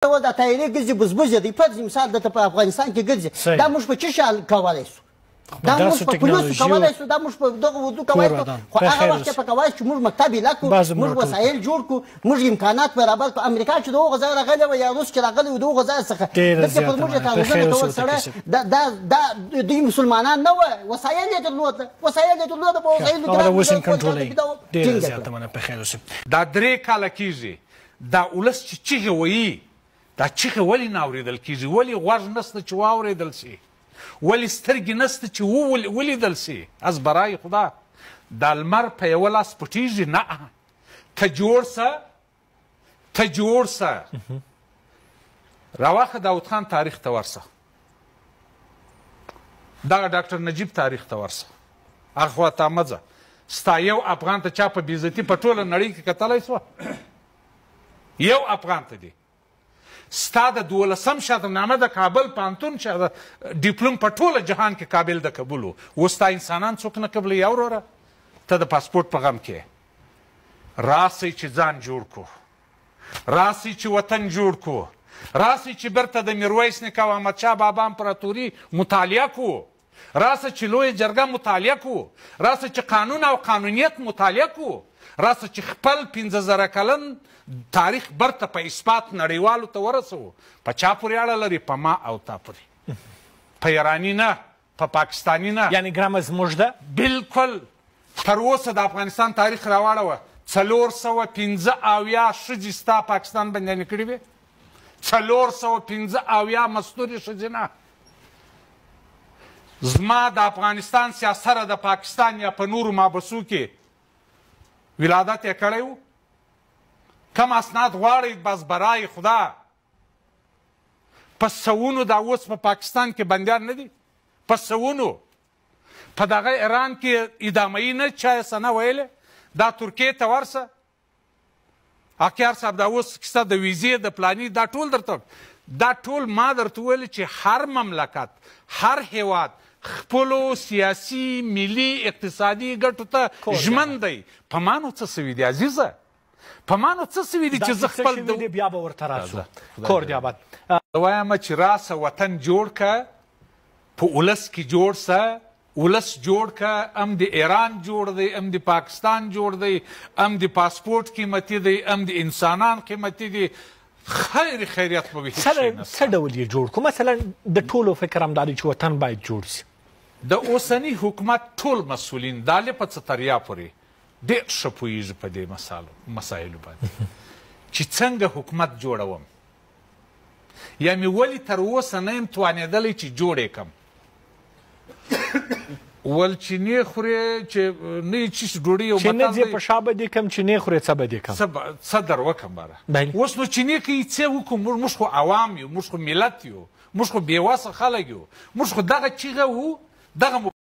دا طیارې ګرځي، بزبزې دی، فرض مثال دلته په افغانستان کې ګرځي. دا موږ په څه شي کولی شو؟ دا موږ په پولیسو کولی شو، دا موږ په دغه اردو کولی شو. خو هغه وخت چې په کولی چې موږ مکتب ایله کړو، موږ وسایل جوړ کړو، موږ امکانات برابر کړو. امریکا چې د هغه ځای راغلی وه یا روس چې راغلی و د هغه ځای څخه، دلته پر موږ یې تعرضونه کول. سړی دا دوی مسلمانان نه وه، وسایل یې درلوده، وسایل یې درلوده، په وسایلو کې ډېره زیاته مننه، په خیر اوسئ. دا 3 کاله کېږي دا ولس چې چیغې وهي، دا چیغې ولې نه اورېدل کېږي؟ ولې غوږ نسته چې واورېدل شي؟ ولې سترګې نسته چې ولیدل شي؟ از برای خدا دا لمر په یوه لاس پټېږي نه. ته جوړ سه، ته جوړ سه. راواخه داود خان تاریخ ته ورسه، دغه ډاکټر نجیب تاریخ ته ورسه، هغه خوا ته مه ځه. ستا یو افغان ته چا په بېعزتي په ټوله نړۍ کې کتلی سوه؟ یو افغان ته دی ستا د 12 شهادتنامه د کابل پوهنتون ډیپلوم په ټوله جهان کې قابل د قبول و. اوس ستا انسانان څوک نه قبلوي. وروره ته د پاسپورټ په غم کې راسئ چې ځان جوړ کړو، راسئ چې وطن جوړ کړو، راسئ چې بیرته د میرویس نیکه او احمدشاه بابا امپراتوري مطالعه کړو، راسه چې لویه جرګه مطالعه کړو، راسه چې قانون او قانونیت مطالعه کړو، راسه چې خپل 5000 کلن تاریخ برته په اثبات نړیوالو ته ورسوو. په چا پورې اړه لري؟ په ما او تا پورې، په ایراني نه، په پاکستاني نه. یعنی ګرامه زموږ ده. بالکل. تر اوسه د افغانستان تاریخ راواړوه، 475 ښځې ستا پاکستان بندیانې کړې وې، 475 مستورې ښځې نه. زما د افغانستان سیاسره د پاکستان یا په نورو محبسو کې ولادت یې کړی و. کم اسناد غواړئ؟ بس برای خدا په سوونو دا اوس په پاکستان کې بندیان نه دي، په سوونو. په دغه ایران کې ادامهیي نه چا یې سنه ویلې. دا ترکیې ته ورسه اکیار صاحب، دا اوس کیسه د ویزې د پلاني دا ټول درته، دا ټول ما درته وویل چې هر مملکت، هر هیواد خپلو سیاسي، ملي، اقتصادي ګټو ته ژمن دی. په ما نو څه سوي دي عزیزه؟ په ما نو څه سوي دي چې زه خپل بیا به ورته راسو. کور دې آباد. وایم چې راسه وطن جوړ که، په ولس کې جوړ سه، ولس جوړ که. ام د ایران جوړ دی، ام د پاکستان جوړ دی، ام د پاسپورټ قیمتي دی، ام د انسانان قیمتي دي. خیر خیریت به وي. څه ډول یې جوړ کړو؟ مثلا د ټولو فکر هم دا دی چې وطن باید جوړ سي. د اوسني حکومت ټول مسؤلین دالې په څه پورې ډېر ښه پوهېږي په دې مسایلو باندې چې څنګه حکومت جوړوم، یا مې ولې تر اوسه نه یم توانېدلی چې جوړ یې کړم. ول چې نه خورې چې نه یې چیش ډوډۍ یو چې نه ځې په شا به دې کم، چې نه خورې څه به دې کم، څه در وکم باره. اوس نو چې نه کوي څه وکړو؟ موږ خو عوام یو، موږ خو ملت یو، موږ خو بېوسه خلک یو، موږ خو دغه چیغه وو، دغه